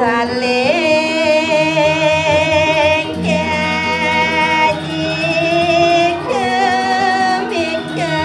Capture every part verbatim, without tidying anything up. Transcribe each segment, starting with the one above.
Paling kaji kemika.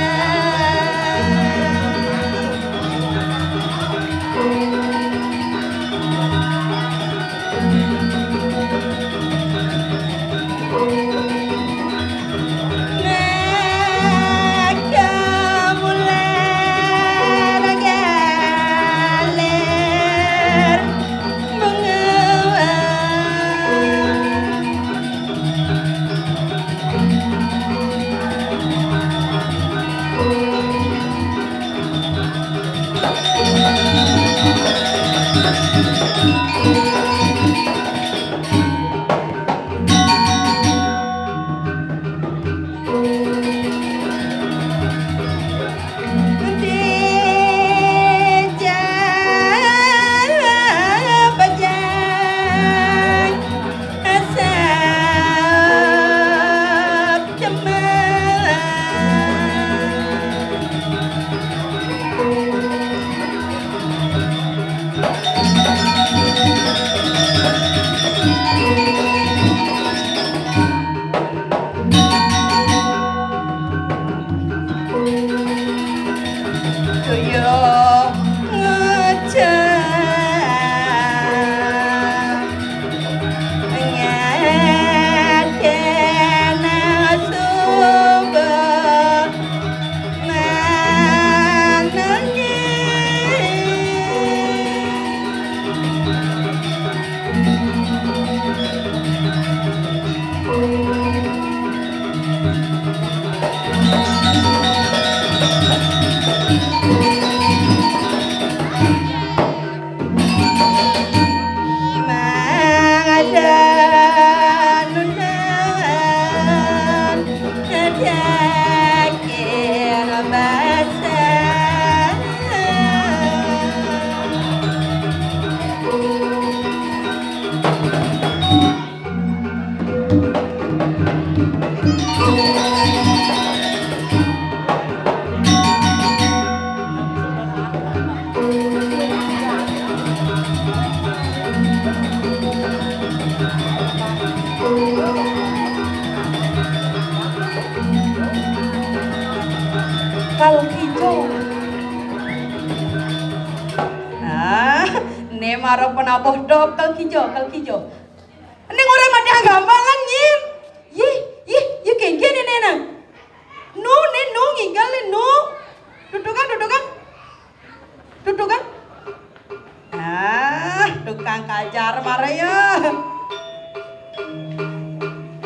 Kal kijo. Ah, ne maro penabuh dok kal kijo, kal kijo. Ning orang mati agama lang nyir. Yih, yih, yih kengke ne nena. Nu, ne nu ngigal ne nu. Dudukan, dudukan. Dudukan. Ah, tukang kajar mara ya.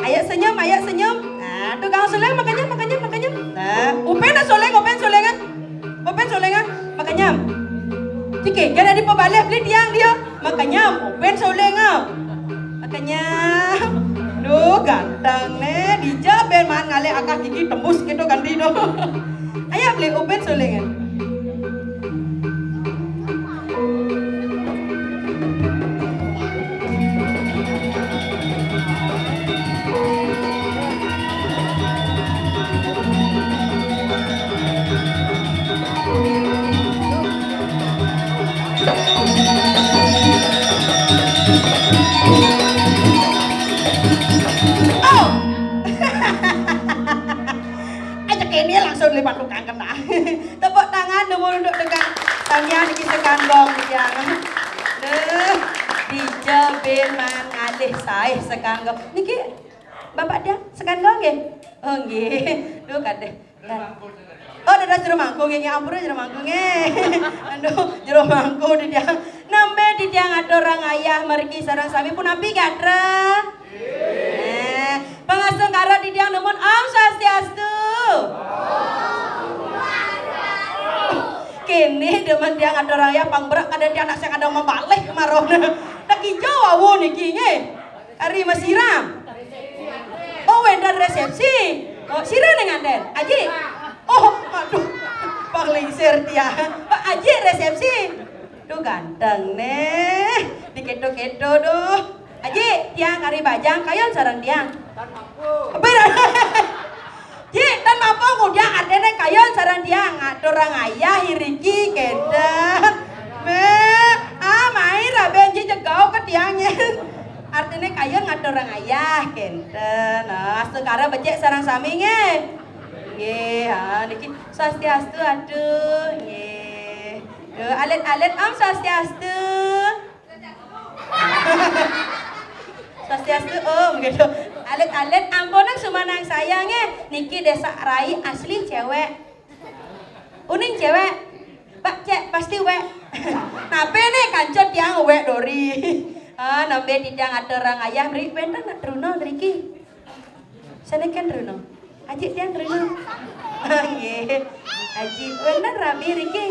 Ayo senyum, ayo senyum. Nah, tukang suling makanya, makanya, makanya. Nah, upen suling, upen sulingan. Upen sulingan, makanya. Cike, jadi pabalih beli tiang dia. Makanya, upen sulingan. Makanya. Duh, ganteng ne, dija ben maan ngalih akah gigi tembus gitu kan di doh. Ayo beli upen sulingan. Oh. Aja kene langsung lipat tukang kena. Tepuk tangan dulu untuk tukang tamian niki sekan gong ya. Duh, dija ben maan ngalih saih sekan gong. Niki Bapak dia sekan gong nggih? Oh nggih. Duh kadeh. Oh, dados jero mangku nggih, nggih, ampura jero mangku nggih. Aduh, jero mangku titiang. Nambe titiang aturang ayah mriki sareng sami punapi gatra? Eh, pangastungkara titiang nuwun Om Swastiastu. Kene demen tiang aturang ayah pang berak kada tiang nak sing ada mabalih marona. Tak ijo wau niki nggih. Ari masiram. Oh, wénten resepsi. Oh, sira ning nganten? Aji. Oh, aduh. Pang lingsir tiang. Pak Aji resepsi. Duh ganteng neh. Diketo-keto duh. Aji, tiang kari bajang kayun sareng tiang. Bener. Ji, tan mampu ngudiang artine kayun sareng tiang ngaturang ayah iriki kenten. Meh, ah, mai raben ji jegau ke Orang ayah kenten. Nah, astungkara becik sareng sami nggih. Nggih, ha niki swastiastu, aduh, nggih. Duh, alit-alit Om swastiastu. Swastiastu Om gitu. Alit-alit ampunang sumanang saya nggih. Niki Desa Rai asli cewek. Uning cewek. Pak cek pasti wek. Nape nih kancut tiang wek dori. Ah, nembe titiang aturang ayah mriki wenten nak truna mriki. Saneken truna. Aji tiang truna. Nggih. Aji wenten rabi mriki.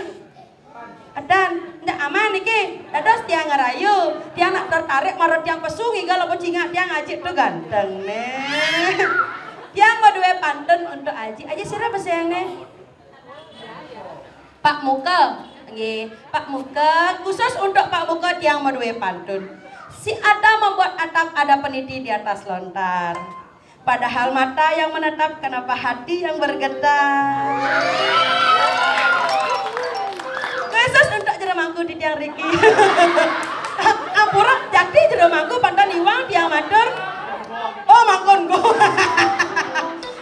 Adan, ndak aman niki. Dados tiang ngerayu, tiang nak tertarik marot tiang pesu ngigal apa cingak tiang aji tu ganteng nih. Tiang madue pantun untuk aji. Aji sira beseng nih. Pak Muka. Nggih, Pak Muka, khusus untuk Pak Muka tiang madue pantun. Si Adam membuat atap ada peniti di atas lontar. Padahal mata yang menatap, kenapa hati yang bergetar? Khusus untuk jero mangku titiang riki. Ampura jati jero mangku pantan iwang tiang matur. Oh, mangkun go.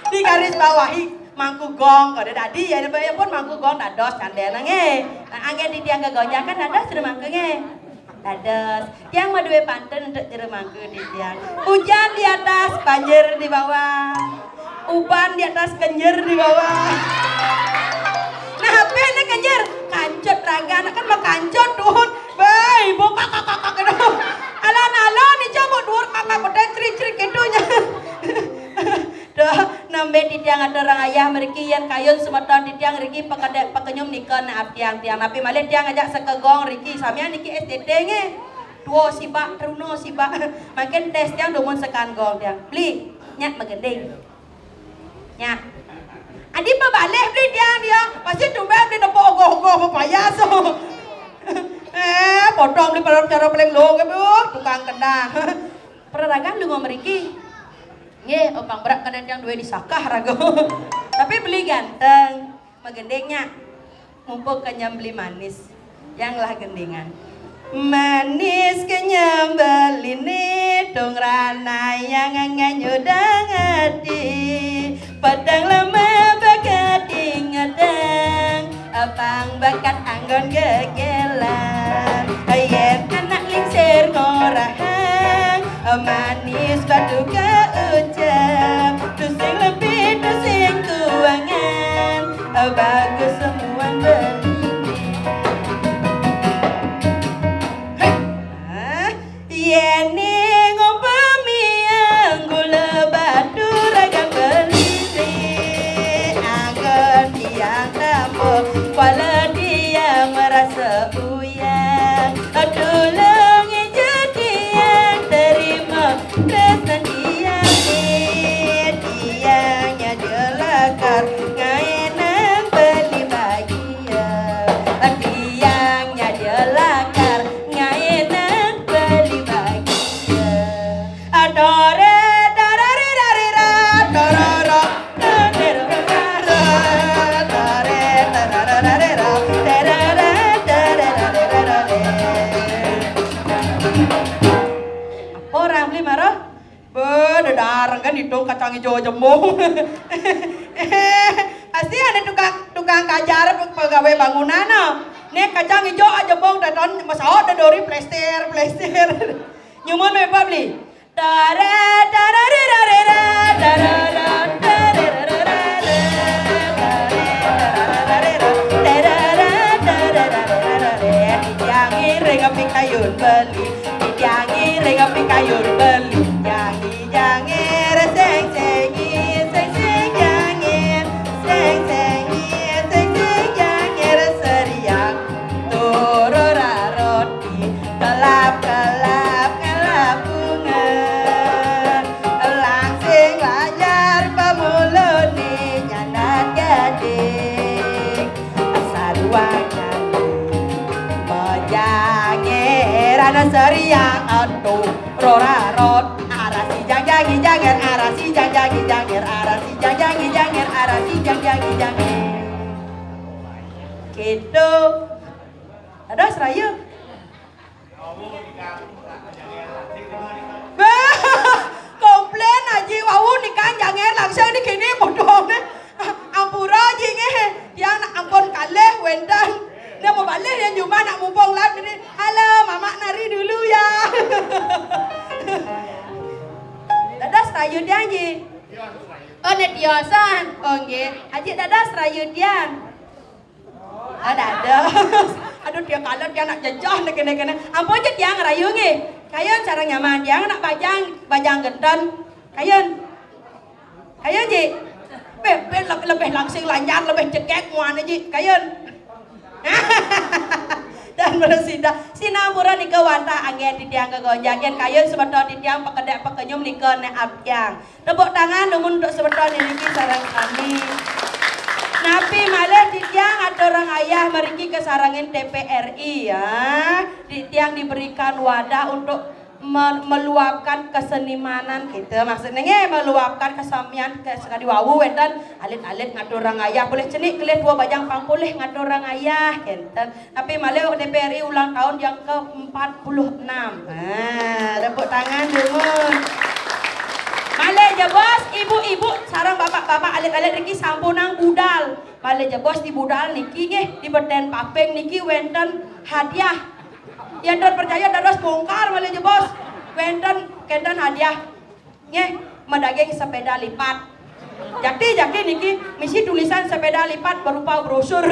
Di garis bawahi. Mangku gong, kada dadi ya, ya pun mangku gong dados candena nggih. Nah, anggen titiang gegonjakan dados jero mangku nggih. Dados, tiang madue pantun untuk jero mangku titiang. Hujan di atas, banjir di bawah. Uban di atas, kenjer di bawah. Nah, apa ini kenjer? Kancut raga, anak kan makancut tuhun. Bae, bokak kakak kakak. Alah nalo ni cabut dhuwur kakak bedai cri-cri kitunya. Duh, nembe titiang aturang ayah mriki yen kayun semeton titiang riki pekedek pekenyum nika naap tiang tiang. Napi malih tiang ngajak sekegong riki samian niki S T T nggih. Tua sibak, truna sibak. Mangkin tes tiang dumun sekan gong tiang. Beli, nyak magending. Nyak. Adi pabalih beli tiang dia, pasti tumben beli nepuk ogoh-ogoh pepayas. Eh, potong beli pada cara paling lung, aduh, tukang kendang. Peraragan lu mau mriki. Nggih, opang berak kadang tiang duwe disakah raga. Tapi beli ganteng, magendingnya. Mumpung kenyam beli manis, yang lah gendingan. Manis kenyam beline dong ranai yang nganyudang ati. Padang lama bakat ingetang, abang bakat anggon gegelan. Yen anak lingsir ngorahang, manis batu keucap. Tusing lebih tusing kuangan, bagus semua beli. Hei! Yening umpamiang gula batu raga pelili, anggon tiang tampo, kuala tiang merasa uyang. Tulung ija tiang terima tresnan tiang, tiang nyada lakar ngaenang beli bagia. Tiang nyada lakar ngaenang beli bagia. Adore darare darira dororo. Orang beli marah. Be, dedareng kan hidung kacang hijau jembung. Pasti ada tukang tukang kajar pe- pegawai bangunan no. Nih kacang hijau aja jembung daton masaot dedori plester plester. Nyumun me Pak beli. Tare tare re ra re ra tare ra tare ra ra ra re. Yang ngiring api kayun beli, yang ngiring api kayun beli, yang jange re seng sengi, seng seng jange, seng sengi, seng seng jange re seriang, turu rarot. Kelap-kelap ngelap bunga, langsing lanjar pemuluni nyandat gading. Saruangan mejangiran seriang atu rorarot. Arasi jang jangi janger, arasi jang jangi janger, arasi jang jangi janger, arasi jang jangi janger. Gitu. Ada seraya. Bah, Nggih, langsung niki kene padhane. Ampura nggih, nggih. Tiang nak ampun kalih wenten. Nek mau balik ya jumah nak mumpung lagi. Halo, Mamak nari dulu ya. Dados rayu tiang nggih. Oh, nek tiosan. Oh, nggih. Aji dados rayu tiang. Oh, dados. Aduh, tiang kala tiang nak jejeh nek kene-kene. Ampun je tiang rayu nggih. Kayun sareng nyaman tiang nak bajang, bajang genten. Kayun. Kayun, Ji. Beh, beh, lebih, lebih langsing lancar, lebih cekek muane, Ji. Kayun. Dan bersida. Sinampura nika wantah anggen titiang kegonjang. Yen kayun semeton titiang pekedek pekenyum nika nek abjang. Tepuk tangan dumun untuk semeton niki sareng sami. Napi malih titiang aturang ayah mriki kesarengin T P R I ya. Titiang diberikan wadah untuk me-, meluapkan kesenimanan gitu. Maksudnya nggih, meluapkan kesamian ke sekadi wau wenten alit-alit ngaturang ayah. Boleh cenik kelih dua bajang pangkulih ngaturang ayah gitu. Tapi malih T P R I ulang tahun yang ke empat puluh enam. Nah, tepuk tangan dumun. Malih jebos ibu-ibu sareng bapak-bapak alit-alit niki sampunang budal. Malih jebos di budal niki nggih, di beten paping niki wenten hadiah. Yen pun percaya dados bongkar malih jebos. Wenten kenten hadiah. Nggih, madaging sepeda lipat. Jakti, jakti niki misi tulisan sepeda lipat berupa brosur.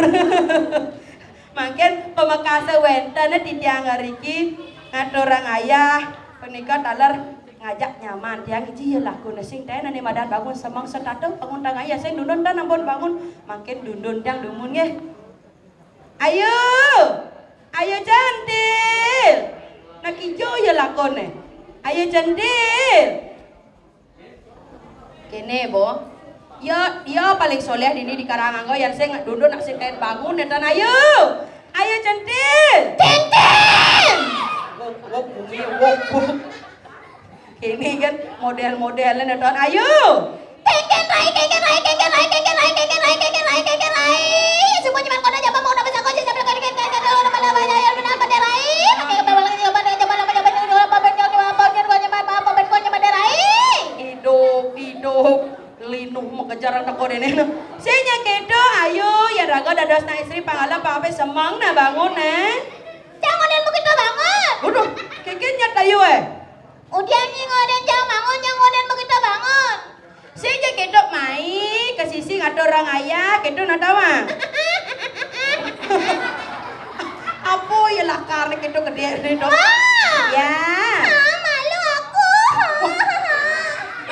Mangkin pamekase wenten titiang ngriki ngaturang ayah punika taler ngajak nyaman tiang iji ya lakune sing ten ane madan bangun semeng setata bangun tang ayah sing dundun tan ampun bangun mangkin dundun tiang dumun nggih. Ayo, ayo Centil. Nak ijo ya lakune. Ayo Centil. Kene, Bo. Ya, ya paling soleh dini di Karanganggo yang sing dundun nak sing ten bangun netan ayo. Ayo Centil. Centil. Wok, wok, bumi, wok, wok. Kene kan model-modelnya netan ayo. Kengken rai, kengken rai, kengken rai, kengken rai, kengken rai, kengken rai, kengken rai. Semua cuman kona jaba mau dapat sangkut sisa berkali kengken kengken lo nama nama ya ya benar pada rai. Pakai kepala lagi coba dengan coba nama coba dengan coba apa ben coba apa ben coba apa ben coba pada rai. Hidup, hidup. Linuh mengejar anak kau dene. Sing nya kedo, ayo ya raga dados na istri pangala pape semang na bangun eh. Jangan yang begitu bangun. Waduh, kengken nyat ayo eh. Udian nyi ngoden jang bangun, nyang ngoden begitu bangun. Sing je kedo mai ke sisi ngaturang ayah, kedo nata mah. Apa ya lakar ni kedo gede ni dong? Ah! Ya. Ah, malu aku.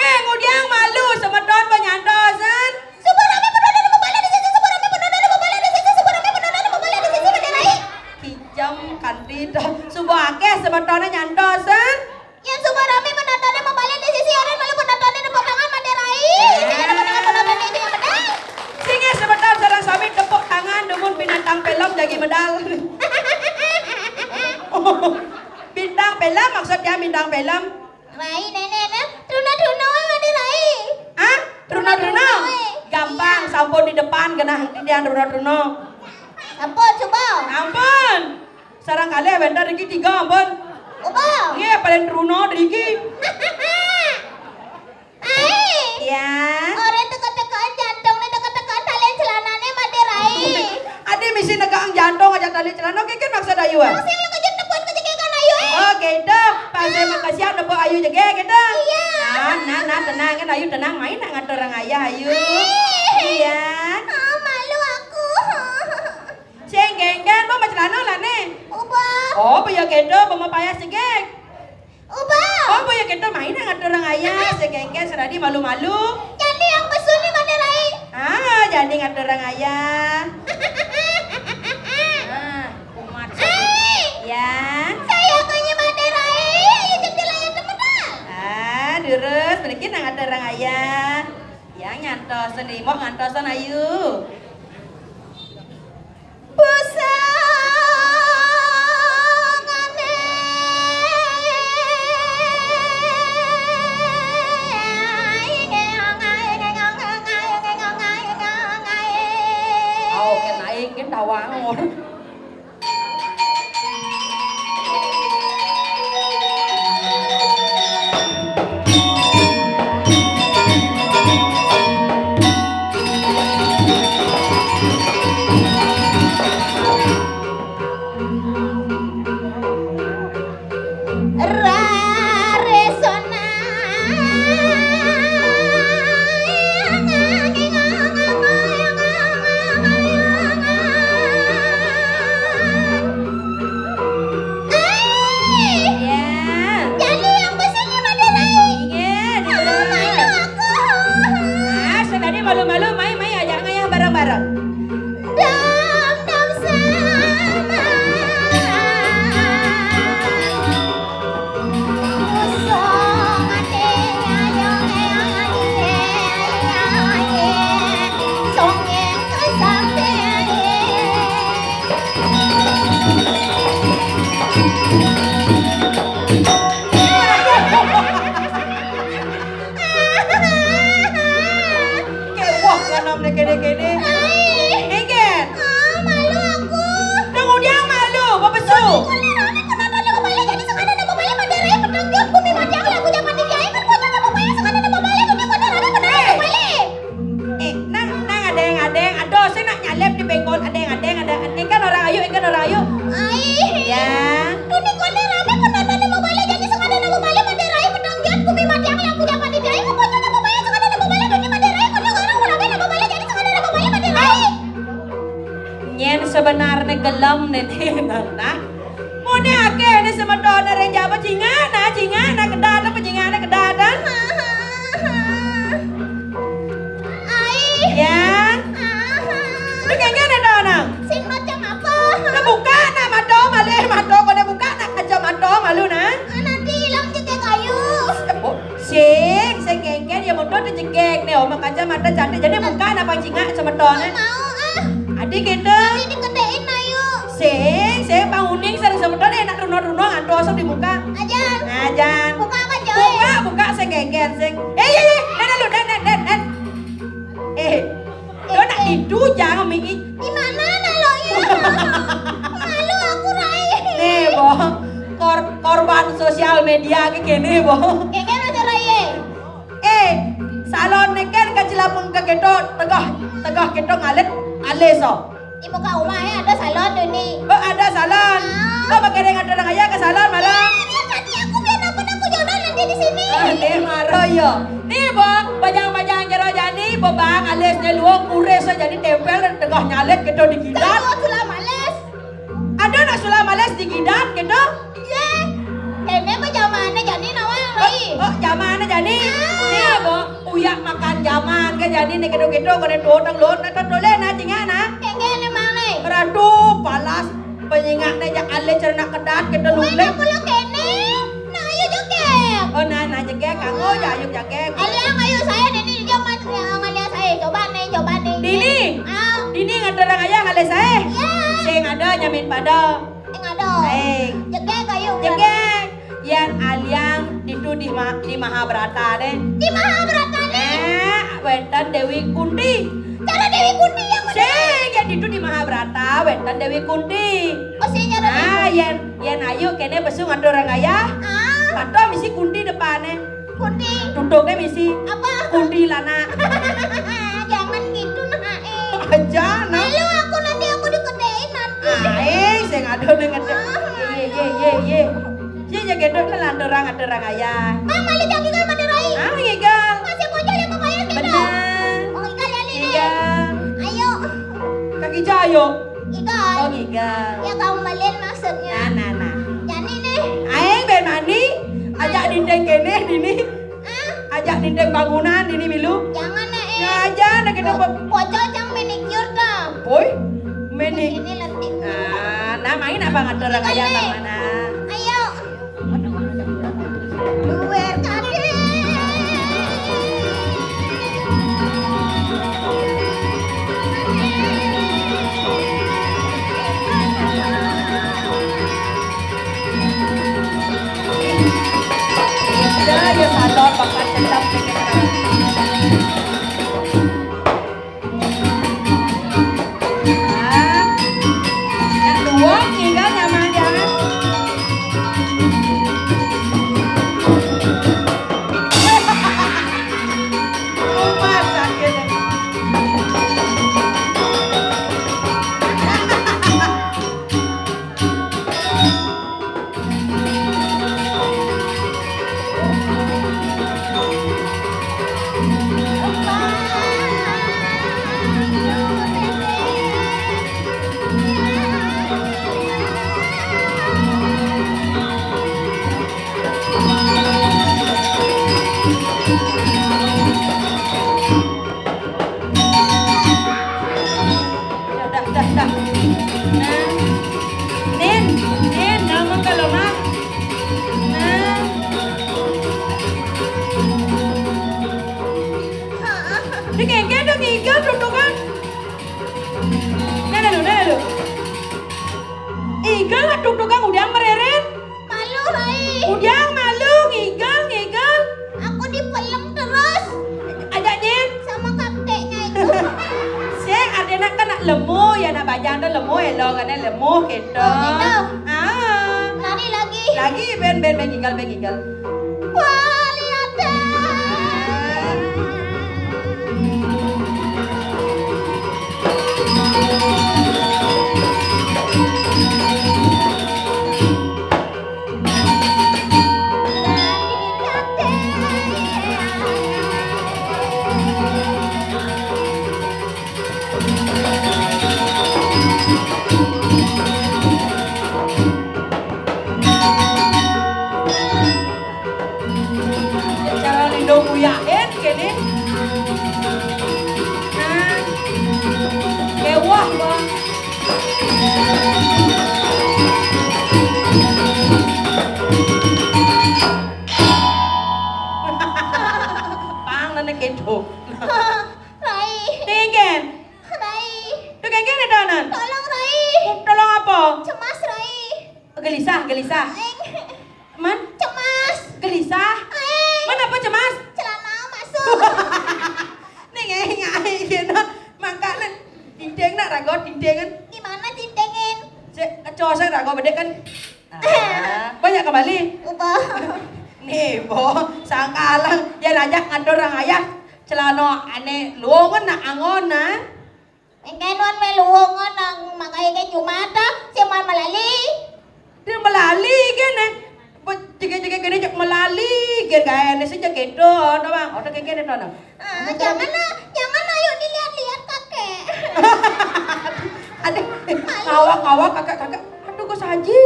Eh, ngudiang malu semeton penyantosan. Subuh rame penonton mau balik di sisi, subuh rame penonton mau balik di sisi, subuh rame penonton mau balik di sisi bendera. Kijam kanti dah. Subuh akeh semetonnya nyantosan. Yang suba rame penontonnya mau balik di sisi orang malu penontonnya tepuk tangan Made Rai. Sing ada penonton penontonnya itu yang benar. Sing ya sebentar sareng sami tepuk tangan dumun binatang film jagi medal. Bintang film maksudnya bintang film. Rai nenek nenek truna truna Made Rai. Hah? Truna truna. Gampang sampun di depan genah dia truna truna. Sampun coba. Ampun. Sarang kalih wénten niki tiga, ampun. Upa. Nggih, paling truna niki. Ai. Ya. Ora teka-tekaan jantung nih, teka-tekaan tali celanane mati rai. Ade misi nekaan jantung aja tali celana, oke kan maksud ayu ah? Sing lu kejut tepun kejegekan ayu eh. Oh gitu, pas saya makasih ada bawa ayu jege gitu. Iya. Nah, nah, nah, tenang kan ayu tenang main nak ngatur orang ayah ayu. Iya. Ah, malu aku. Sing genggen, mau macelana lah nih. Ubah. Oh, paya kedo, mau payah segek. Ubah. Oh, paya kedo main ngatur orang ayah, sing genggen seradi malu-malu. Jadi yang pesu nih mana rai? Ah, jadi ngatur orang ayah. Ah, kumat. Ai. Ya. Saya kanya mana rai, ayo jendela yang temen dah. Ah, durus, balikin ngatur orang ayah. Ya nyantos seni, mau ngantosan ayu. Pusangane. Au ken naik ken tawang. Nah, mone akeh ne semeton ne renjak apa cingak nah, cingak nah kedat apa cingak nah kedat nah. Ai. Ya. Lu kayak gini dong nah. Sing macam apa? Lu buka nah mata malu, eh mata kau dah buka nah kacamata malu nah. Ah, nanti hilang juga kayu. Sing, sing kengken ya motor tu jegek nih, oma kacamata cantik. Jadi buka apa cingak semeton eh? Mau ah. Adi gitu. Nanti diketein ayo. Sing, sing panguning sing semeton eh nak runo-runo ngantuk asal dibuka. Ajan. Ajan. Buka apa coy? Buka, buka sing kengken sing. Eh, iya, iya. Nen, nen, lu, nen, nen, nen, nen. Eh, lo nak itu jangan mikir. Di mana nak lo iya? Malu aku rai. Nih, Bo. Kor-, korban sosial media ke kene, Bo. Kene macam rai. Eh, salon ne kan kecil apa ke keto tegah, tegah keto ngalet alis oh. Di muka rumah ya ada salon tu ni. Oh, ada salon. Ah. Oh, pakai dengan orang ayah ke salon malah. Eh, biar nanti aku biar dapat aku jodoh nanti di sini. Ah, ni maro yo. Ni bo, bajang-bajang jero jani, bo bang alis ne luo kures jadi tempel dan tegah nyalet gitu di gidat. Tahu sulam alis. Ada nak sulam alis di gidat gitu? Ye. Kene apa jamane jani nawang rai. Oh, jamane jani. Ah. Ni bo, uyak makan jaman ke jani ni gitu-gitu kene tuo tang luo nak tang tole nak cinga nak. Kene ni mana? Ratu palas penyingak ne jak ale cernak kedat gitu lulik. Mana pula kene? Nah, ayo joget. Oh, nah, nah jegek kanggo ja ayo jegek. Aliang ayo saya dini dia mas yang alia saya coba nih, coba nih. Dini. Ah. Dini ngaterang ayah ale saya. Ya. Sing ada nyamin pada. Sing ada. Sing. Jegek ayo. Jegek. Yan aliang ditu di ma-, di Mahabharata deh. Di Mahabharata deh. Eh, wenten Dewi Kunti. Cara Dewi Kunti yang mana? Sing, yan ditu di Mahabharata wenten Dewi Kunti. Oh, sing cara Ah, Dewi. Yan, yan ayo kene besu ngatur orang ayah. Ah. Pato misi Kunti depane. Kunti. Tutuknya misi. Apa? Kunti lana. Jangan gitu nah, eh. Aja nah. Malu aku nanti aku dikedein nanti. Ah, eh, sing ada nih ngedek. Ah, ye, ye, ye, ye, ye. Ye, ye, gedok lah, lanturang, aturang ayah. Bang, malu jangan tinggal pada rai. Ah, ngigal. Masih bocah dia papaya gitu. Benar. Oh, igal ya, Lili. Ngigal. Ayo. Kaki ayo. Igal. Oh, ngigal. Ya, kamu balen maksudnya. Nah, nah, nah. Jani nih. Aeng ben mani. Ajak dinding kene, dini. Ah? Ajak dinding bangunan, dini milu. Jangan, nak, eh. Ya aja, nak kita Bo-, bocah cang manicure dah. Boy, meni. Ini lentik. Ah, nah, main apa ngatur ayah bang mana? Ayo. Luar kaki. Dah, ya, salon bakal tetap. Ah, nak luang tinggal nyaman jangan. Rumah sakit. Dah, dah, dah, dah. Nah. Nin, Nin, ngomong ke lo, Mak. Nah. Dia kengkeng dah ngigal tutukan. Nah, nah, lu, nah, lu. Igal lah tutukan udah mereret. Malu, Rai. Ujang malu, ngigal, ngigal. Aku dipelem terus. Ajak nyen. Sama kakeknya itu. Sing, artinya kan nak lemu, ya nak bajang tu lemu, elok kan lemu gitu. Oh, gitu. Ah. Lari lagi. Lagi, ben, ben, ben, ngigal, ben, ngigal. Wah, lihat deh. Pang nane kedo. Rai. Tengken. Rai. Tuh kengken ada nan. Tolong, Rai. Tolong apa? Cemas, Rai. Gelisah, gelisah. Eng. Man? Cemas. Gelisah. Eng. Man apa cemas? Celana masuk. Ning, eng, eng, kena. Mangkane dinding nak raga dindingan. Di mana dindingin? Sik, kecoa sing raga bedek kan. Ah, banyak kembali. Upa. Nih, bo, sangkalang. Ya, raja ngatur orang ayah. Celana ane luwungan nak angon, nah. Engke nuan me luwungan nang makai ke Jumat, ah. Sing man melali. Dia melali kene. Be-, jege-jege kene cek melali, gen gaene sing jege to, to, Bang. Otak kene to, no. Ah, jangan, ah, jangan, ayo dilihat-lihat, Kakek. Aduh, ngawak-ngawak, kakak-kakak. Aduh, kok saji?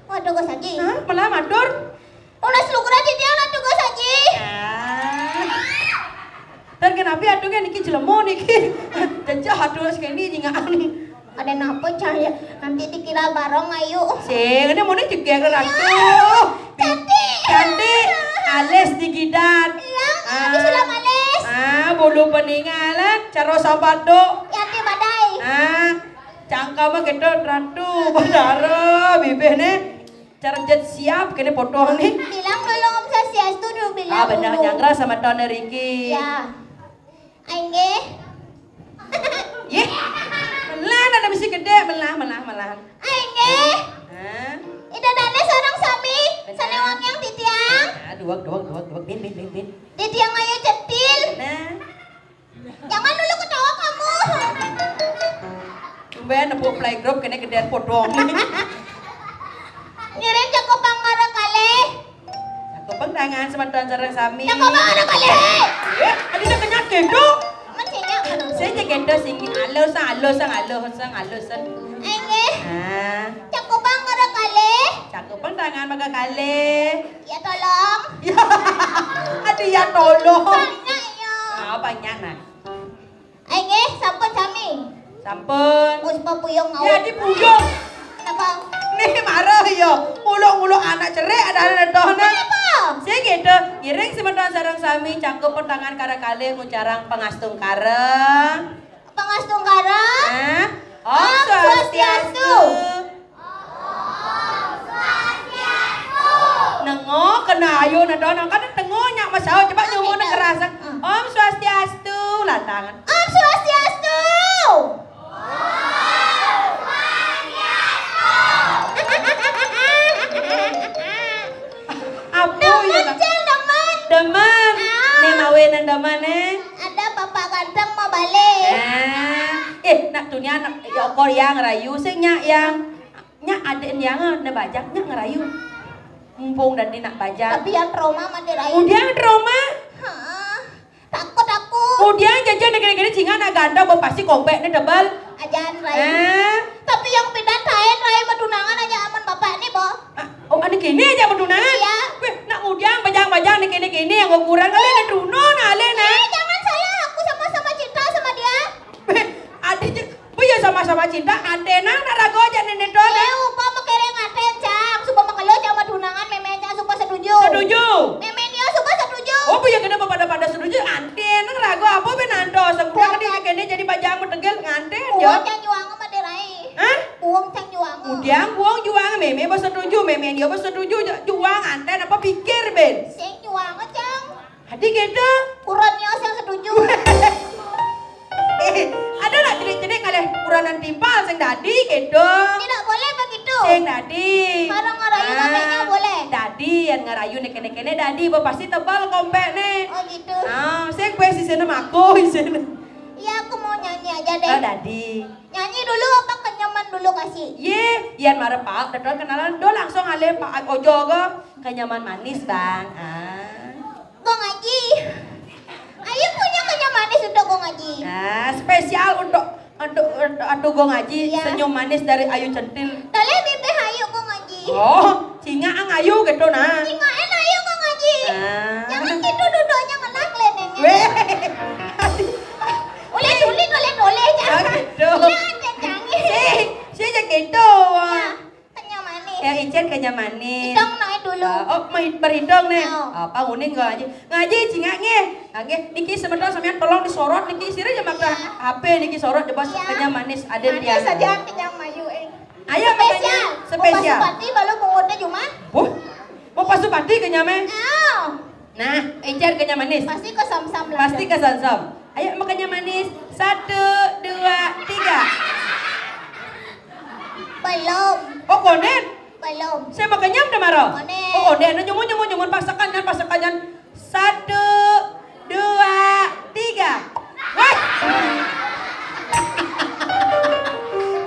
Waduh, kok saji? Hah? Malah matur? Unas lukura titiang, aduh, kok saji? Ah. Dan kenapa aduh kan niki jelema niki? Jajah aduh sekali nyingaan. Ada napa cahaya? Nanti dikira barong, ayo. Sing, ini mau nih jegek, aduh. Cantik. Cantik. Alis digidat. Iya, ah, disulam alis. Ah, bulu peninggalan, cara sabado. Yati badai. Ah, cangkeme gitu, ratu, betara, bibih nih. Cara jet siap, kene potong nih. Bilang dulu Om Swastiastu dulu, bilang. Ah, benar dulu. Nyanggra sama Tone Riki. Ya. Ainggih. Yeh. Melah, ada mesti gede, melah, melah, melah. Ainggih. Hah? Ida dane sareng sami, benar. Sane wangiang titiang. Ah, duak, duak, duak, duak, bin, bin, bin, bin. Titiang ayu cetil. Nah. Jangan dulu ketawa kamu. Tumben nepuk playgroup kene gedean potong. Ngiring cakupang karo kalih. Cakupang tangan semeton sareng sami. Cakupang karo kalih. Eh, adi udah kenyang kedo. Mencinya. Saya aja kedo sing alus, alus, alus, alus. Inggih. Ah. Cakupang karo kalih. Cakupang tangan maka kalih. Ya tolong. Ya. Aduh, ya tolong. Banyak ya. Ah, banyak, nah. Inggih, sampun sami. Sampun. Wis pepuyung. Ya, dipuyung. Kenapa? Nih, marah ya. Nguluk-nguluk anak cerik ada, ada toh, nah. Kenapa? Sing gitu, ngiring semeton sareng sami cakupang tangan karo kalih ngucarang pangastungkara. Pangastungkara. Hah? Om Swastiastu. Nengo kena ayu nedo nang kada tengo nyak masau coba nyumun kerasa. Om Swastiastu, lantangan. Om Swastiastu. Apa ya? Demen, Cang, demen. Demen. Ah. Nih mawe nang demen, eh. Ada bapak ganteng mau balik. Nah. Eh, nak tunya nak ya kor yang rayu sing nyak yang. Nyak adek yang ne bajak nyak ngerayu. Mumpung dadi nak bajak. Tapi yang trauma mah dirayu. Udah trauma. Hah. Takut aku. Udah jajan negeri-negeri singa nak ganteng pasti kompek ne tebal. Ajan rayu. Eh. Tapi yang pindah tain rai tunangan aja aman bapak nih, Bo. Ah, oh, ane kene aja tunangan? Iya. Weh, nak ngudiang bajang-bajang nih kene-kene yang ukuran kali ane truna nah ale nah. Eh, jangan salah, aku sama-sama cinta sama dia. Weh, ade je, bu ya sama-sama cinta, ante nang nak ragu aja nenek doa. Eh, upa makere ngaten, Cang. Suba makelo, Cang, sama tunangan, meme, Cang, suba setuju. Setuju. Meme dia suba setuju. Oh, bu ya kena pada-pada setuju, ante nang ragu apa ben ando. Sekuat di kene jadi bajang metegel nganten, Cang. Uang, Cang, juang sama derai. Hah? Buang cang juang. Udiang buang juang, meme ba setuju, meme dia ba setuju, ju-, juang anten apa pikir ben. Sing juang cang. Adi gitu. Kurang nios yang setuju. Eh, ada nak cedik-cedik ngalih kuranan timpal sing dadi gitu. Tidak boleh begitu. Sing dadi. Kalau ngerayu ah, kakeknya boleh. Dadi yang ngerayu nih kene-kene dadi ba pasti tebal kompek nih. Oh gitu. Ah, sing kue sisene mako sisene. Iya, aku mau nyanyi aja deh. Oh, dadi. Nyanyi dulu apa kenyaman dulu kasih? Ye, yan mara Pak, teton kenalan. Do langsung ale Pak Ojo ke kenyaman manis, Bang. Ah. Gong Aji. Ayo punya kenyaman manis untuk Gong Aji. Ah, spesial untuk untuk, untuk Atu Gong Aji, iya. Senyum manis dari Ayu Centil. Toleh bibih Ayu Gong Aji. Oh, cinga ang ayu gitu nah. Cinga en ayu Gong Aji. Ah. Jangan gitu duduknya ngenah lenengnya. Weh. Oleh sulit, oleh, oleh, ah, jangan. Gitu. Iya, ada jangan. Si, si aja gitu. Kan kenyam manis. Hitong nak dulu. Ah, oh, mai-, berhitong nih. Oh. Ah, panguning ngaji. Ngaji cingak nggih. Ah, nggih, niki semeton sampeyan tolong disorot niki, sira aja makan H P niki, sorot coba. Iya. Kenyam manis ada. Manis tiang. Saja kenyam mayu, eh. Ayo, spesial. Makanya spesial. Mau pasupati balu punguté cuma. Buh. Mau pasupati kenyam, eh? Oh. Nah, encer kenyam manis. Pasti ke Samsam lah. Pasti ke Samsam. Ayo, makannya manis. Satu, dua, tiga. Belum. Oh, konen? Belum. Saya makannya udah marah. Konen. Oh, konen. Nah, nyumun, nyumun, nyumun. Paksakan, kan, paksakan, kan. Satu, dua, tiga. Wah.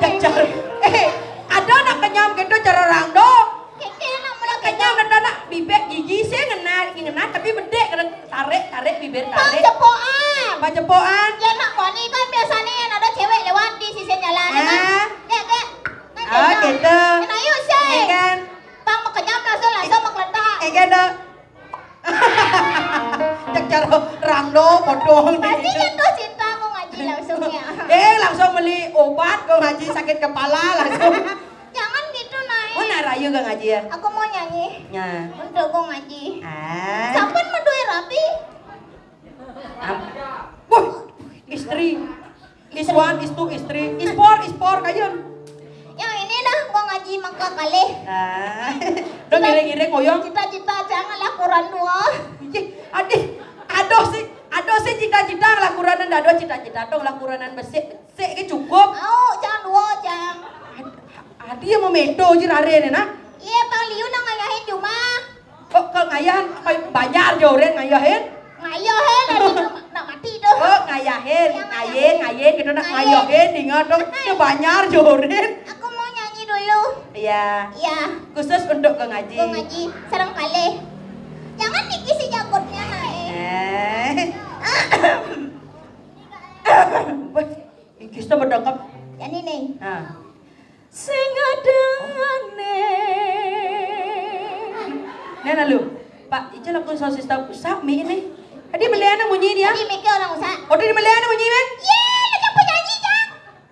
Jajar. Eh, ada nak kenyam gitu cara orang dong. Keke nak mula kenyam. Kenyam dan anak bibek gigi saya ngenat, ngenat tapi bedek kena tarik, tarik bibir tarik. Pajepokan. Pajepokan. Ya nak koni kan biasanya yang ada cewek lewat di sisi jalan, ya kan? Ah. Dek, dek. Kan. Ah, jajan. Gitu. Kan ayo sih. Ya kan? Pang mau kenyam langsung, langsung mau keletak. Eh, gitu. Cek cara rangdo, bodoh. Pasti jatuh cinta aku ngaji langsung ya. Eh, langsung beli obat, kau ngaji sakit kepala langsung. Jangan gitu, Nay. Oh, nak rayu gak ngaji ya? Aku mau nyanyi. Nah. Untuk aku ngaji. Ah. Sampun medue rapi. Am-, Wah, istri. Is one, is two, is three, is four, is four, kayun. Yang ini dah, gua ngaji maka kalih. Ah. Dong ngiring-ngiring koyong. Cita-cita jangan lakuran dua. Ih, adih, aduh sih, aduh sih cita-cita ngelakuran, aduh cita-cita dong ngelakuran besik, besik ke cukup. Au, jangan dua, jangan. Ad-, adih yang mau medo aja rare nih, nah. Iya, Bang Liu nang ngayahin cuma. Kok, kok ngayahin, kayak banjar aja orang ngayahin? Ngayahin, lagi nak, nak mati tuh. Oh, ngayahin, ngayahin, ngayahin, gitu nak ngayahin, ingat dong. Itu banjar aja orang. Aku mau nyanyi dulu. Iya. Iya. Khusus untuk ke ngaji. Ke ngaji, sareng kalih. Jangan dikisi jagotnya, Nay. Eh. Wah, iki sudah berdangkap. Yang ini. Nah. Sing adane. Nih, lalu. Pak, ijo laku sosis tau usah mie ini. Tadi meliana munyi dia. Tadi mikir orang usah. Oh, tadi meliana munyi, men? Iya, lu kan penyanyi, Cang.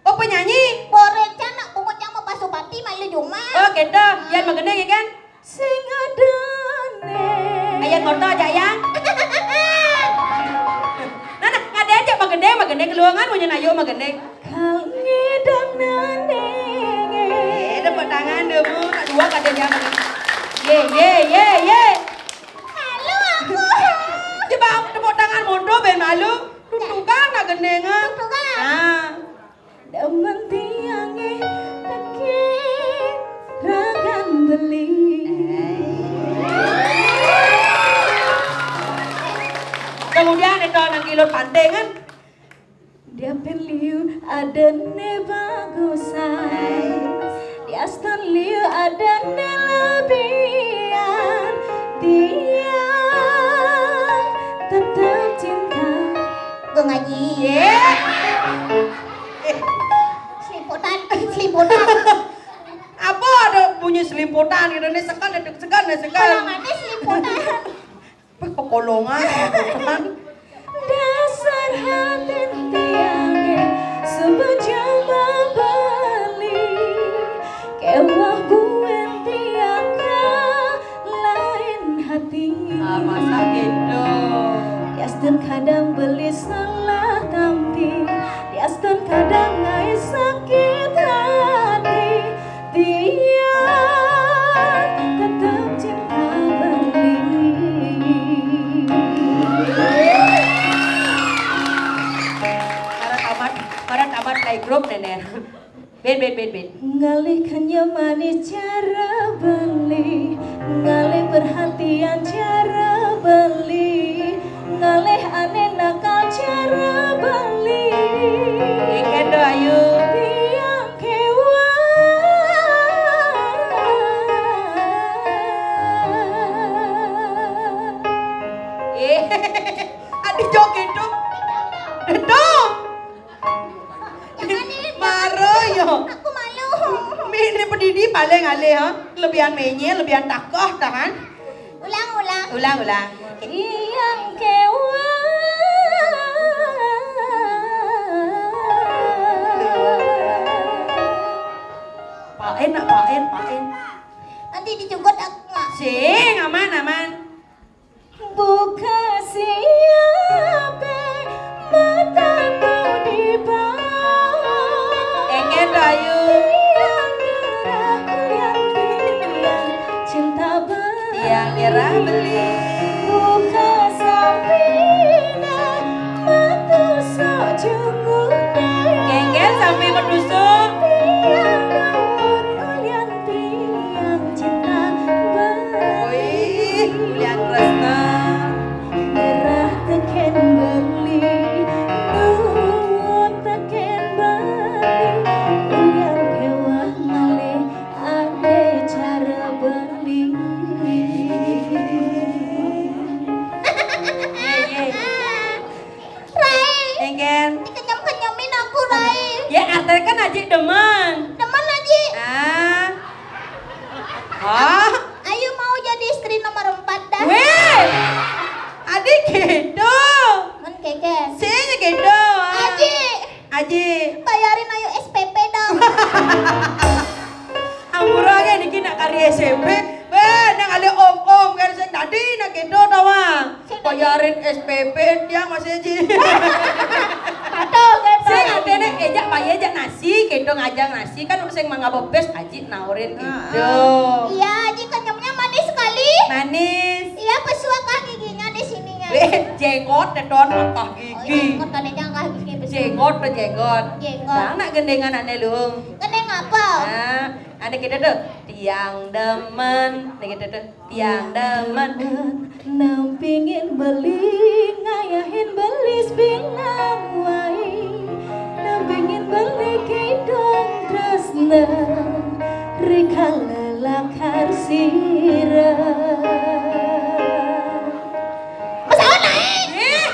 Oh, penyanyi. Boren, Cang, nak pungut, Cang, mau pasupati malu cuma. Oh, gitu. Yang mengenai ya kan? Sing adane. Ayat moto aja ya. Nah, nah, ada aja magendeng, magendeng keluangan punya nayo magendeng. Kal ngidang nanenge. Eh, tepuk tangan dulu, tak dua kadenya magendeng. Ye, ye, ye, ye. Halo aku. Coba tepuk tangan mondo ben malu. Tutukan nak gendeng. Tutukan. Ah. Demen tiange teki ragan beli. Kemudian itu nang kilut pantai kan? Diapen liu adene bagusan. Diastan liu adene lebihan. Dia tetap cinta. Gue ngaji. Ye. Eh. Selimputan, selimputan. Apa ada bunyi selimputan gitu nih, sekan, sekan, sekan. Kalau nggak ada selimputan. Wih, pekolongan, pekolongan. Dasar hati tiangnya sebejam beli. Kewah buen tiang lain hati. Ah, masa gitu. Diastan kadang beli salah tampi. Diastan kadang ngai sakit hati. Dia tetap cinta beli. Para tamat, para tamat playgroup nenek. Ben, ben, ben, ben. Ngalih kenyamanan cara beli, ngalih perhatian cara beli, ngalih aneh nakal cara beli. Ikan do ayu. Tiang kewa. Eh, adi joget dong. Dong. Jangan nih. Maro yo. Aku malu. Mene pedidi paling alih, ha. Lebihan menye, lebihan takoh tahan. Ulang, ulang. Ulang, ulang. Yang kewa. Paen nak paen, paen. Kan Di, di jukut aku nggak? Sing, aman, aman. Buka siape mataku di bawah. Engen, Bayu. Tiang nyerah kulian, tiang cinta beli. Tiang nyerah beli. Buka sampine, metu sok jungune. Kengken sampe metu sok. Tiang nyerah kulian, tiang cinta beli. Wih, kulian tresna. Nyerah teken beli, nuwun teken beli, ulian kewah malih ade cara beli. Ye, ye. Rai. Engen. Dikenyem-kenyemin aku, Rai. Ya, arte kan Aji demen. Demen, Aji. Ah. Hah? Ayu mau jadi istri nomor empat dah. Weh. Adik gitu. Men keke. Sing gitu. Aji. Aji. Bayarin Ayu S P P dong. Ampura ke niki nak kari S M P. Weh, nang ale om-om kan sing dadi nak gitu to, Wang. Sing dadi. Bayarin S P P tiang masih Aji. Aduh, gitu. Sing atene ejak bayi ejak nasi, gitu ngajang nasi kan sing mangga bebes Aji naurin gitu. Heeh. Iya, Aji kenyemnya manis sekali. Manis. Iya, pesuakah giginya di sininya? Eh, jenggot deh, Don, angkah gigi. Oh, iya, jenggot, tadi jangkah gigi, pesuak. Jenggot deh, jenggot. Jenggot. Nah, nak gendengan ane lung. Gendeng apa? Nah, ada kita tuh, tiang demen. Ada kita tuh, tiang demen. Nampingin beli, ngayahin beli sebilang wai. Nampingin beli kidung tresna, rikala lakar sira. Pesawat naik. Eh,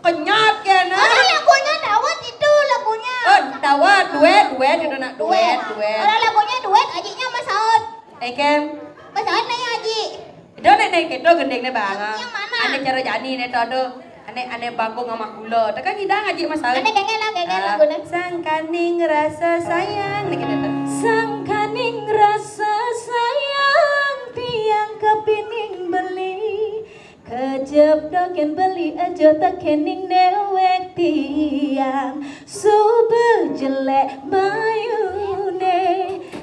kenyat kena. Ada lagunya, dawet itu lagunya. Oh, dawet, duet, duet, itu nak duet, duet. Ada lagunya duet, Ajinya sama Saud. Eken. Mas Awan nanya, Aji. Itu nek, nek, itu gending nih, Bang. Yang mana? Ane cara jani nih, tuh, tuh. Ane, ane bangku sama gula. Tekan ngidang Aji, Mas Awan. Ane kengel lah, kengel lah, guna. Sangkaning rasa sayang nih, gitu tuh. Sangkaning rasa sayang tiang kepining beli. Kejep doken beli aja tekening newek tiang. Suba jelek mayune,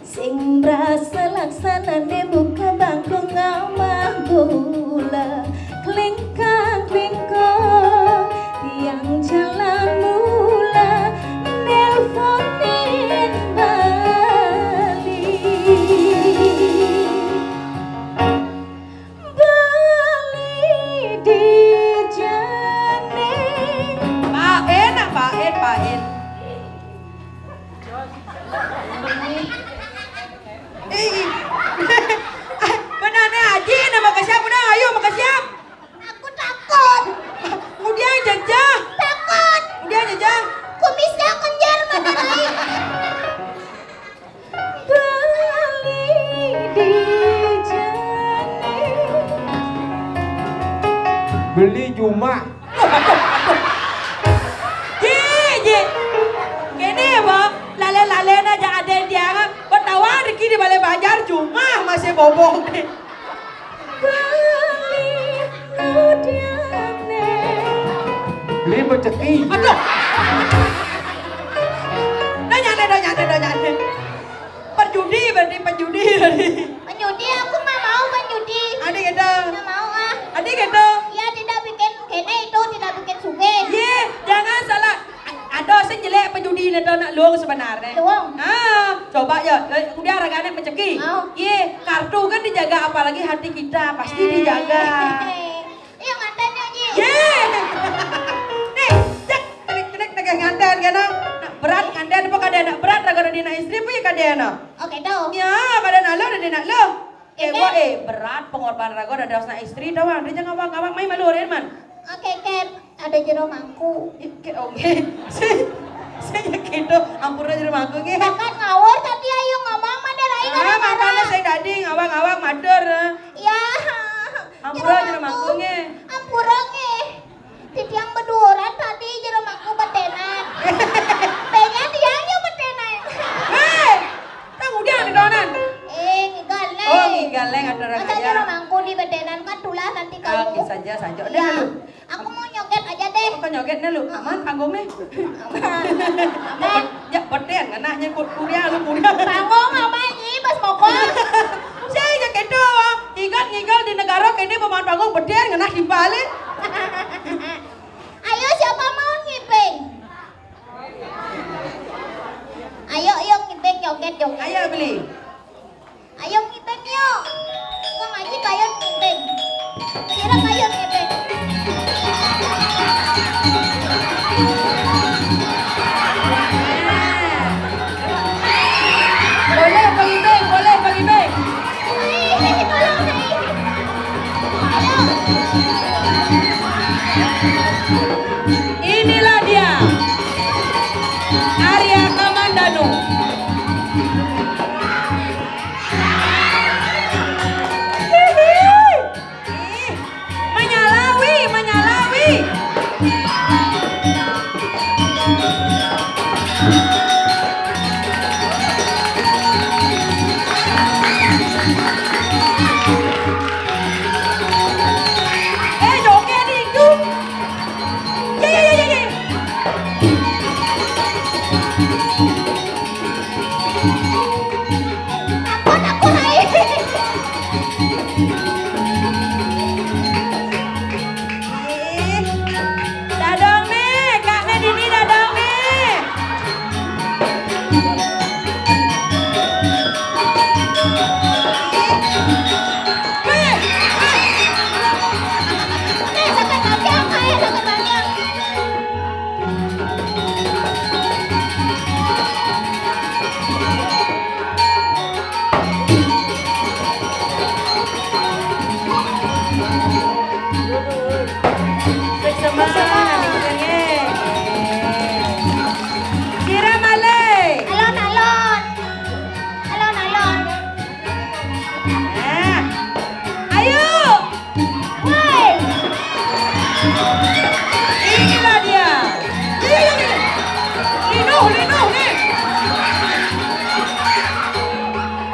sing rasa laksanane buka bangku ngamah gula. Klingkang klingkong, tiang jalan mula, nelponin bali. Beli dijane. Paen, paen, paen. Eh, eh. Benane Aji, nama ke siap, udah, ayo, mau ke siap. Aku takut. Udah, jajah. Takut. Udah, jajah. Kumisnya kenjar, mana, Rai? Beli di jane. Beli jumah. Ji, ji. Kene ya, Bang. Lale-lale aja ada yang dianggap. Betawa Riki di Balai Banjar jumah masih bobok. Beli nudiane. Beli peceki. Aduh. Dah nyane, dah nyane, dah nyane. Perjudi berarti, perjudi berarti. Penyudi, aku nggak mau penyudi. Adik gitu. Nggak mau ah. Adik gitu. Ya tidak bikin kene itu, tidak bikin suge. Ye, jangan salah. Ada sing jelek penyudi nih, nak luang sebenarnya. Luang. Ah, coba ya. Eh, udah ragane peceki. Mau. Ye, kartu kan dijaga, apalagi hati kita pasti dijaga. Iya, nganten ya, Ji. Ye. Nih, cek, cek, cek, cek, nganten kena. Nak berat nganten apa kada nak berat, raga dadi nak istri apa ya kada nak? Oke, tuh. Ya, kada nak lo, dadi nak lo. Eh, wah, eh, berat pengorbanan raga dadi nak istri, tau, Bang. Dia jangan ngawang-ngawang, mai malu, Rin, man. Oke, Ken. Ada jero mangku. Ih, ke, oke. Saya, saya gitu. Ampura jero mangku, nggih. Bahkan ngawur tadi ayo ngomong, mana Rai. Ah, makanya saya tadi ngawang-ngawang matur, eh. Ya. Ampura jero mangku, nggih. Ampura, nggih. Titiang beduuran tadi jero mangku betenan. Pengen tiang ya betenan. Hei, tang udah di donan. Eh, ngigal, Nek. Oh, Galeng antara. Masa aja. Mangku di bedenan kan tulah nanti. Ah, kamu. Saja, saja. Udah. Iya. Dulu. Aku mau nyoget aja deh. Aku nyoget dulu. Aman panggung nih. Aman. Aman. Ya, beden ngenah nyebut kuria lu kuria. Panggung apa ini, Bos Moko? Saya aja gitu, Bang. Ingat ngigal di negara kene pemain panggung beden ngenah di balik. Ayo, siapa mau ngiping? Ayo, ayo, ngiping, joget, joget. Ayo, beli. Ayo, ngiping, yuk. Kang Aji, ayo, ngiping. Kira ayo, ngiping. Boleh, Bang Ibing, boleh, Bang Ibing. Ayo, tolong, Bang. Ayo. Inilah dia, Arya Kamandanu. Hihi. Ih, menyalawi, menyalawi. Eh, joget itu. Ye, ye, ye, ye, ye. Takut aku, Rai. Ih, dadong nih, Kak nih dini dadong nih. Ih, ih. Nih, sampai panjang, Rai, sampai panjang. Sik semangat, sik semangat. Kira malih. Alon-alon. Alon-alon. Nah. Ayo. Woi. Inilah dia. Iya, iya, iya. Linuh, linuh, nih.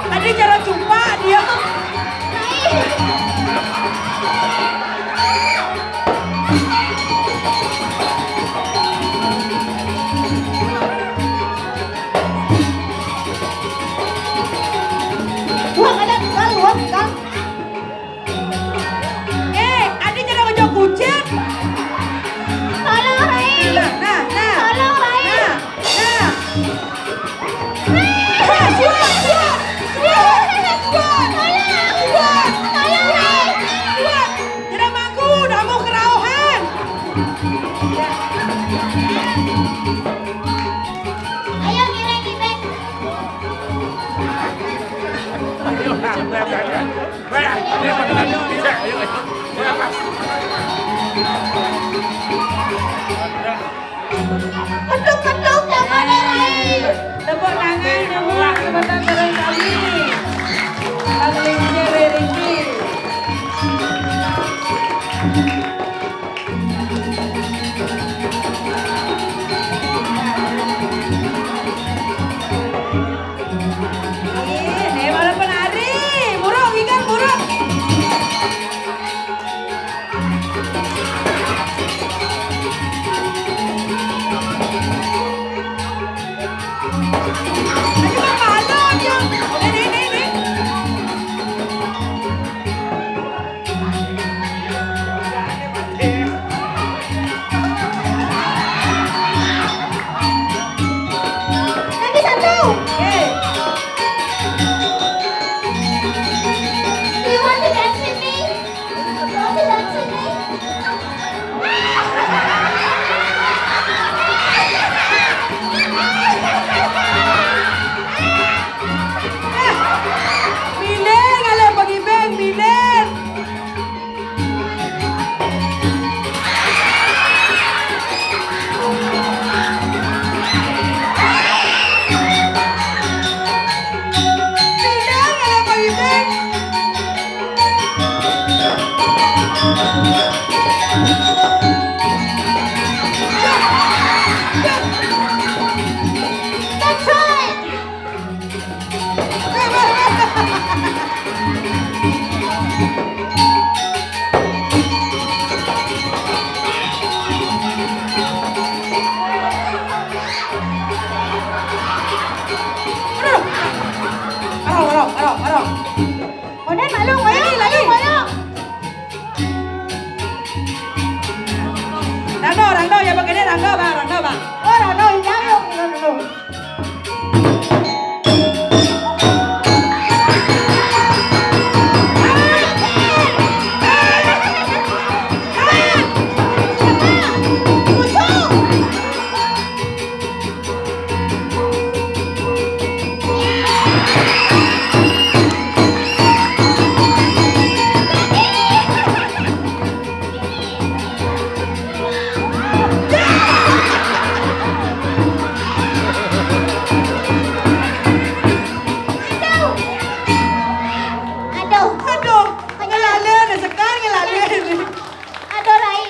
Tadi cara cumpa dia. Wah, ada, Kang, wah, Kang. Eh, adi jangan ngejok kucing. Tolong, Rai. Nah, nah, nah. Tolong, Rai. Nah, nah. Wah, suat, suat, suat, suat. Tolong. Suat. Tolong, Rai. Suat. Tidak mampu, udah mau kerauhan. Ayo, ngiring, ngiring. Ketuk-ketuk, tepuk tangan, Rai. Tepuk tangan, semua, sebentar terus kami. Kang Lince, Reriki. Ih, nih, malah penari. Burung, ikan, burung. Ayo, Bang, balon, ya. Ini, ini, ini. Rangga, Bang, Rangga, Bang. Oh, Rangga, iya, Bang. Rangga, Rangga. Aduh. Aduh. Ngelalin, sekarang ngelalin. Aduh, Rai.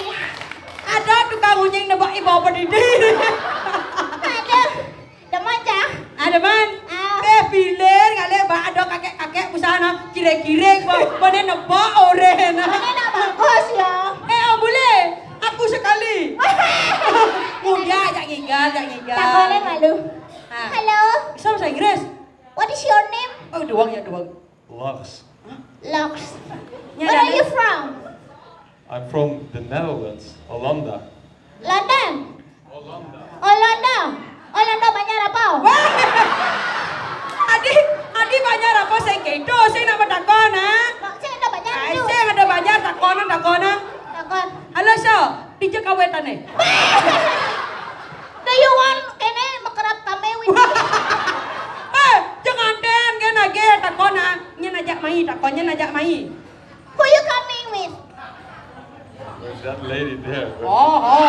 Ada tukang unying nebak ibu apa didi. Aduh. Demen, Cah. Ada man. Ah. Eh, pilir kali, ba, ada kakek-kakek busana kirek-kirek, ba, mana nebak orang. Mana nak bagus ya? Eh, oh, boleh. Aku sekali. Muda, ajak gigal, ajak gigal. Tak boleh malu. Ah. Hello. Bisa bahasa Inggris? What is your name? Oh, doang ya, doang. Lux. Lux. Where are you from? I'm from the Netherlands, Hollanda. London. Hollanda. Hollanda. Hollanda banyak apa? Wah! Adi, adi banyak apa saya keto, saya nak bertakon, ha? Mak, saya ada banyak. Ai, itu. Saya ada banyak takon, takon, ha? Takon. Halo, so, di Jakarta ni. Do you want kene mekerap kami with me? Eh, jangan den, kan lagi takon, ha? Nyen ajak mai, takon nyen ajak mai. Who you coming with? There's that lady there. Oh, oh, oh.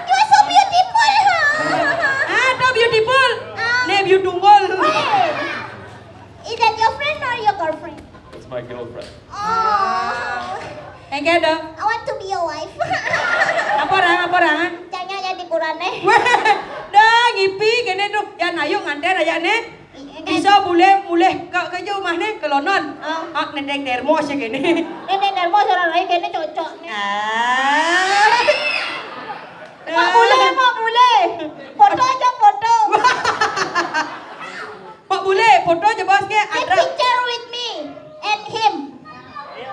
You are so beautiful, huh? Ah, too beautiful. Ah. Ne beautiful. Wait. Is that your friend or your girlfriend? It's my girlfriend. Oh. Engke dah. I want to be your wife. Apa orang, apa orang? Jangan jadi kurane. Weh, dah ngipi kene tuh. Ya, ayo nganter aja ne. Iya, kan? Bisa boleh mulih ke, ke jauh mah nih, ke London. Oh. Ak nendeng termos ya gini. Ini termos orang lain kayaknya cocok nih. Ah. Mak boleh, mak boleh. Foto aja, foto. Mak boleh, foto aja, bos, ke. Take picture with me and him.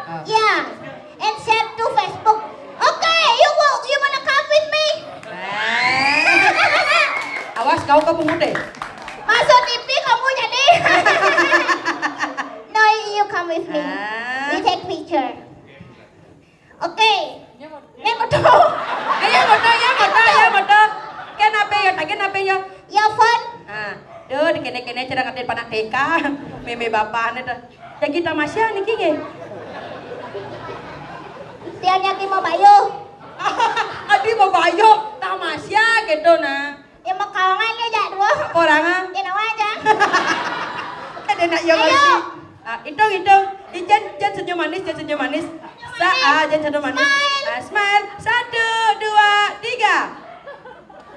Ah. Yeah. And share to Facebook. Okay, you go, you wanna come with me? Ah. Awas kau ke pungut deh. Masuk T V kamu jadi. No, you come with me. Ah. We take picture. Okay. Yang betul. Ayo betul, yang betul, yang betul. Kenapa ya? Tak kenapa ya? Ya, fun. Ah, duh, dikene-kene cerang atin panak T K. Meme bapak ane tuh. Jadi tamasya niki nggih. Tiang nyaki mau bayu. Adi mau bayu, tamasya gitu nah. Ya mau kawangan ya jak dua. Apa orang ah? Ya nawa aja. Ada nak yang ngerti. Ah, hitung, hitung. Ijen, Jen senyum manis, Jen senyum manis. Sa, ah, Jen senyum manis. Smile. Ah, smile. Satu, dua, tiga.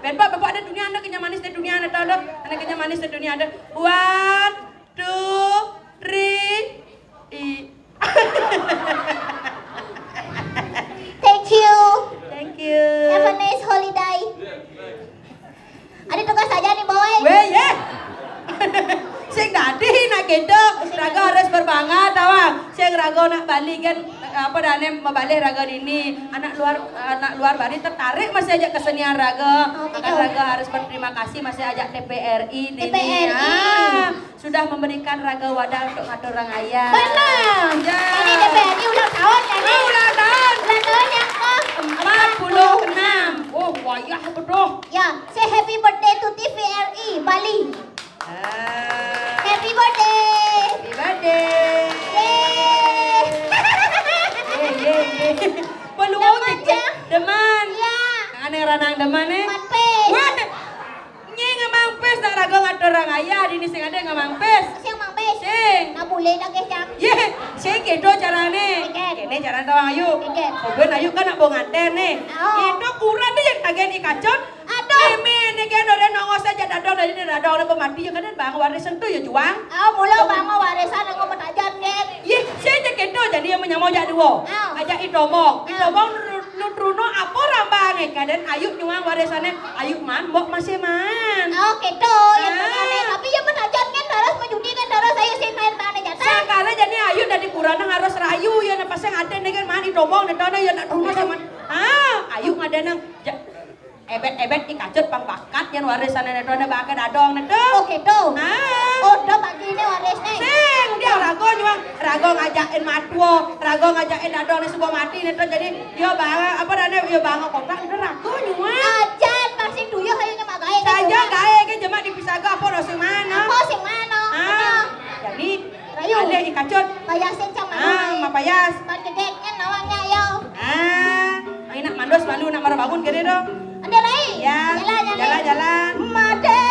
Bapak, bapak ada dunia, ada kenyang manis di dunia, ada tahu ada. Ada kenyang manis di dunia, ada. One, two, three. I. Thank you. Thank you. Have a nice holiday. Ada tugas aja nih, boy. Weh, ye. Sing dadi nak gitu, raga harus berbangga, tawang. Sing raga nak balik kan, apa dane, mau balik raga dini. Anak luar, anak luar Bali tertarik masih ajak kesenian raga. Oh, betul. Maka raga harus berterima kasih masih ajak T P R I dini. T P R I. Ah, sudah memberikan raga wadah untuk ngatur orang ayah. Benar. Ya. Ini T P R I ulang tahun ya, nih? Oh, ulang tahun. Ulang tahun yang ke empat puluh enam. Oh, wayah betul. Ya, say happy birthday to T V R I Bali. Ah. Happy birthday. Happy birthday. Yeay. Yeay, yeay, yeay. Peluang demen, ya? Demen. Ya. Ane ranang demen, eh? Mat pis. Weh. Nying emang pis nak raga ngatur orang ayah, dini sing ada ngemang pis. Sing mang pis. Sing. Nah, boleh dah, guys, Cang. Ye, sing gitu carane. Oke. Kene carane tawang ayu. Oke. Oben ayu kan nak bawa nganter nih. Oh. Itu kurang deh yang tagihan ikacon. Aduh. Meme, ini kan orang nongos aja dadong dari ini dadong orang pemati ya kan bang warisan tuh ya juang. Oh, mula bang warisan aku metajan kan. Ye, saya aja gitu jadi yang menyamau jak dua. Oh. Ajak itomong. Oh. Itomong nu-, nutruno apa rambang ya kan dan ayu nyuang warisannya ayu man mbok masih man. Oh, gitu. Ya, ah. Tapi ya metajan kan terus menjudi kan terus ayo sih main tanah jatah. Sekarang jadi ayu dari kurang harus rayu ya nah pas yang ada nih kan man itomong nih tanah ya nak rumah sama. Ah, ayu ada nang ja-, Ebet-ebet I Kacut pang bakat yén warisan né to, né bakat dadong né to. Oh gitu. Ah. Oh, do bagi né waris né. Sing, dia rago nyuang, rago ngajakin matua, rago ngajakin dadong né suba mati né to. Jadi dia banga apa adané, dia banga kotak, dia rago nyuang. Ajan pasti tuyuh ayo nyemak gaé. Saja gaé ké jemak di pisaga apa do sing mana? Apa sing mana? Ah, jadi Rayu. Alih I Kacut. Payasin cang Ah, mana? mapayas. Pan gedénnya nawangnya yo. Ah, ayo nak mandus malu nak mara bangun gedé do. Anda lai. Ya, Jalan, jalan-jalan. Made.